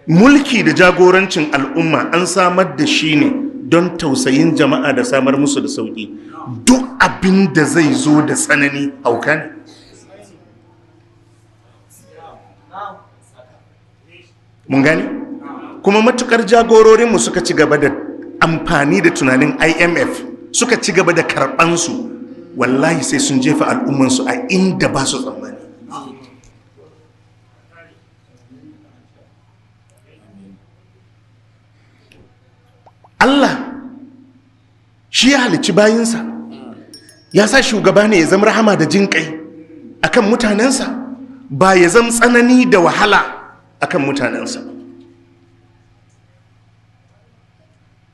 Mulki da jagorancin al'umma an samar da shi ne don tausayin jama'a da samar musu da sauki. Duk abin da zai zo da tsanani hauka ne. Mun gane? Kuma matukar jagororinmu suka ci gaba da amfani da tunanin IMF, suka ci gaba da karɓansu, wallahi sai sun jefa al'ummansu a inda ba su tsammani. Allah shi ya halicci bayinsa, ya sa shugaba ne ya zama rahama da jin kai akan mutanensa, ba ya zama tsanani da wahala akan mutanensa.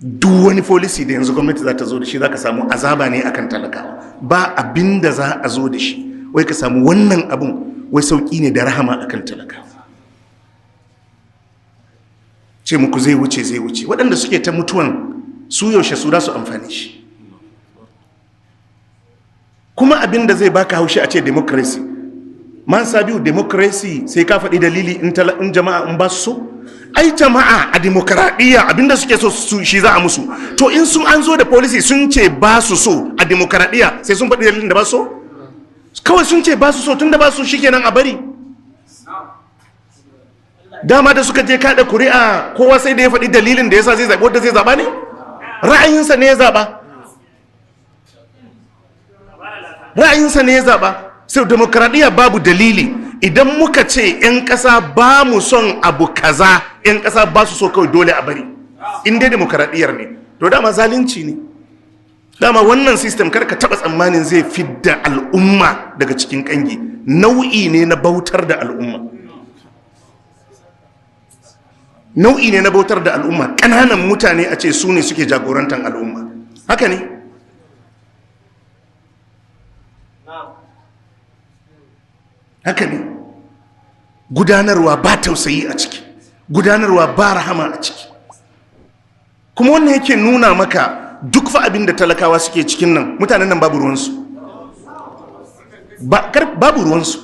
Duk wani policy da yanzu gwamnati za ta zo da shi, za ka samu azaba ne akan talakawa. Ba abin da za a zo da shi wai ka samu wannan abun wai sauki ne da rahama akan talakawa. Ce muku zai wuce, zai wuce. Waɗanda suke ta mutuwan su yaushe su za su amfani shi? Kuma abin da zai baka haushi a ce democracy, man sabiu, democracy sai ka faɗi dalili in jama'a in ba su so. Ai jama'a a demokaradiyya abinda suke so su shi za a musu. To in sun an zo da policy sun ce ba su so a demokaradiyya, sai sun faɗi dalilin da ba su so? Kawai sun ce ba su so, tun da ba su shikenan a bari. Dama da suka je kada kuri'a, kowa sai da ya faɗi dalilin da yasa zai zaɓi wanda zai zaɓa ne? Ra'ayinsa ne ya zaɓa, ra'ayinsa ne ya zaɓa. Sai demokaradiyya babu dalili. Idan muka ce 'yan ƙasa ba mu son abu kaza, 'yan ƙasa ba su so, kawai dole a bari. In dai demokaradiyyar ne, to dama zalunci ne. Dama wannan system kar ka taɓa tsammanin zai fidda al'umma daga cikin ƙangi. Nau'i ne na bautar da al'umma, nau'i ne na bautar da al'umma. Ƙananan mutane a ce su ne suke jagorantar al'umma, haka ne? Haka ne. Gudanarwa ba tausayi a ciki, gudanarwa ba rahama a ciki. Kuma wannan yake nuna maka duk fa abin da talakawa suke cikin nan, mutanen nan babu ruwansu, babu ruwansu.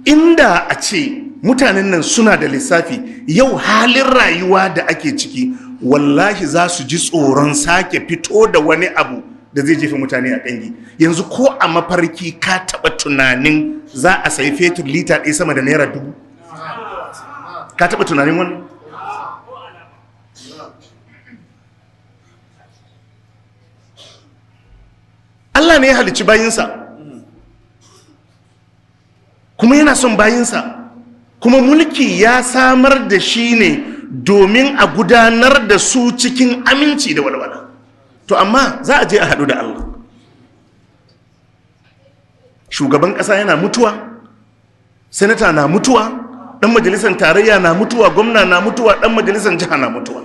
Inda a ce mutanen nan suna da lissafi, yau halin rayuwa da ake ciki, wallahi za su ji tsoron sake fito da wani abu da zai jefa mutane a kangi. Yanzu ko a mafarki ka taɓa tunanin za a sayi fetur lita ɗaya sama da ₦1000? Ka taɓa tunanin wannan? Allah ne ya halicci bayinsa, kuma yana son bayinsa, kuma mulki ya samar da shi ne domin a gudanar da su cikin aminci da walwala. To amma za a je a haɗu da Allah. Shugaban ƙasa yana mutuwa, sanata na mutuwa, ɗan majalisar tarayya na mutuwa, gwamna na mutuwa, ɗan majalisar jiha na mutuwa.